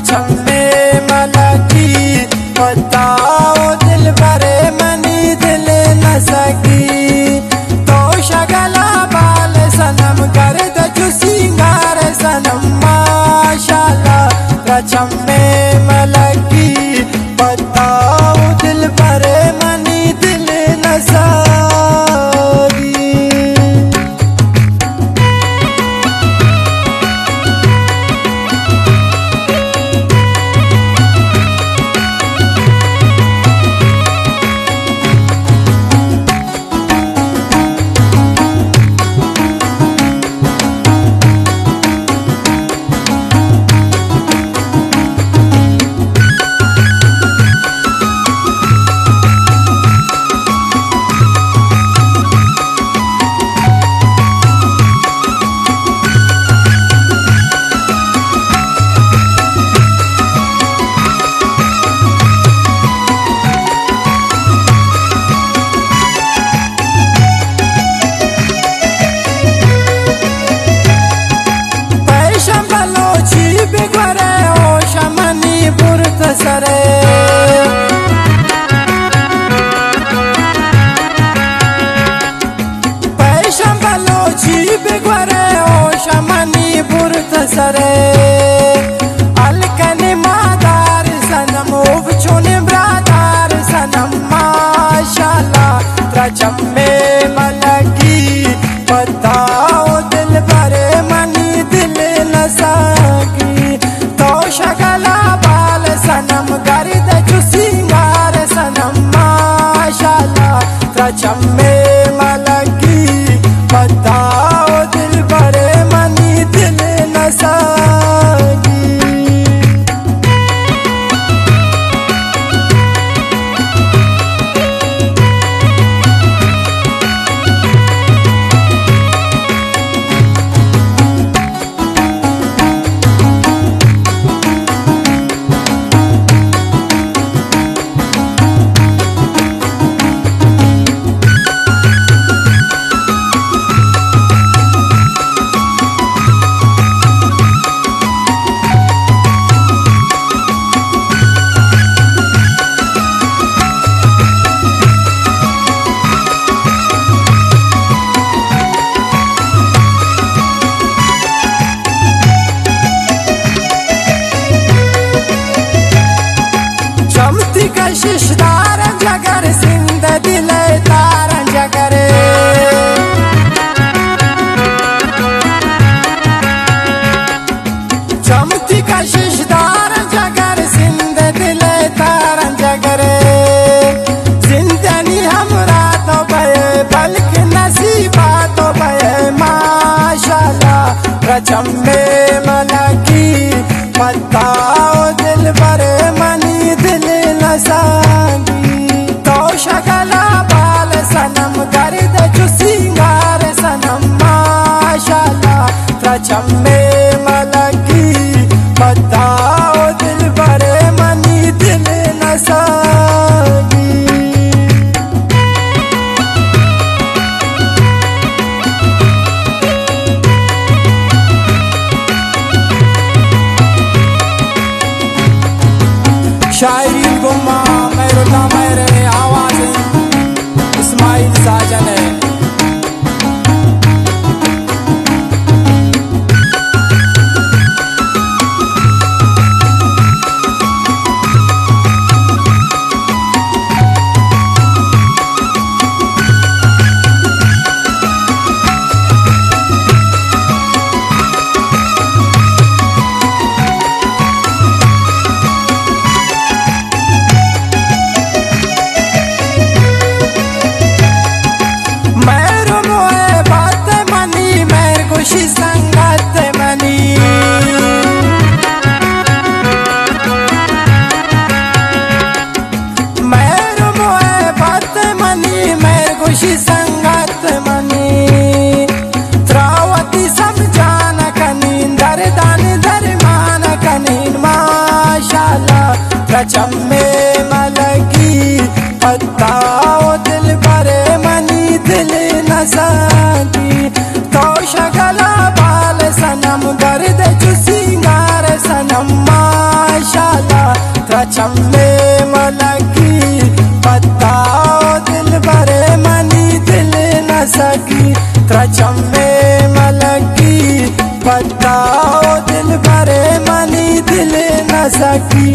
چمے ملکی پتا او دلبر منی دل نسکی، تو شگلا بال صنم گرد چو سینگار صنم ماشاءاللہ، چمے ملکی پتا او دلبر منی دل نسکی۔ پیشم بلوچی بگورے، ہوش منی برت سرے۔ پیشم بلوچی بگورے، ہوش منی برت سرے۔ الکنی مادار صنم، اوب چون برادار صنم، ماشاءاللہ، ترا چمے ملکی پتا او دلبر منی دل نساگی، تو شگلا بال صنم گرد چو سینگار صنم، ماشاءاللہ، ترا چمے ملکی پتا او دلبر منی دل نساگی۔ چمتی کشش دار جگر، زندہ دل تار جگر۔ چمتی کشش دار جگر، زندہ دل تار جگر۔ زندنی ہمراہ تو بئے، بلکہ نصیبا تو بئے، ماشاءاللہ، رچم میں ملکی پتا او دلبر منی دل نسانگی۔ تو شگلا بال صنم گرد چو سینگار صنم، ماشاءاللہ، ترا چمے ملکی پتا او دلبر منی دل نسانگی۔ شاعری گما مہر اللہ مہر آواز اسماعیل ساجن ہے۔ مہر و محبت منی، مہر گوشی سنگت منی۔ مہر و محبت منی، مہر گوشی سنگت منی۔ ترا وتی سمجھان کنین، دردان درمان کنین، ماشاءاللہ، ترا چمے ملکی پتا او دلبر منی دل نسانگی۔ تو شگلا بال صنم گرد چو سینگار صنم، ما چمے ملکی پتا او دلبرے منی دل نہ سکی، ترا چمے ملکی پتا او دلبرے منی دل نہ سکی۔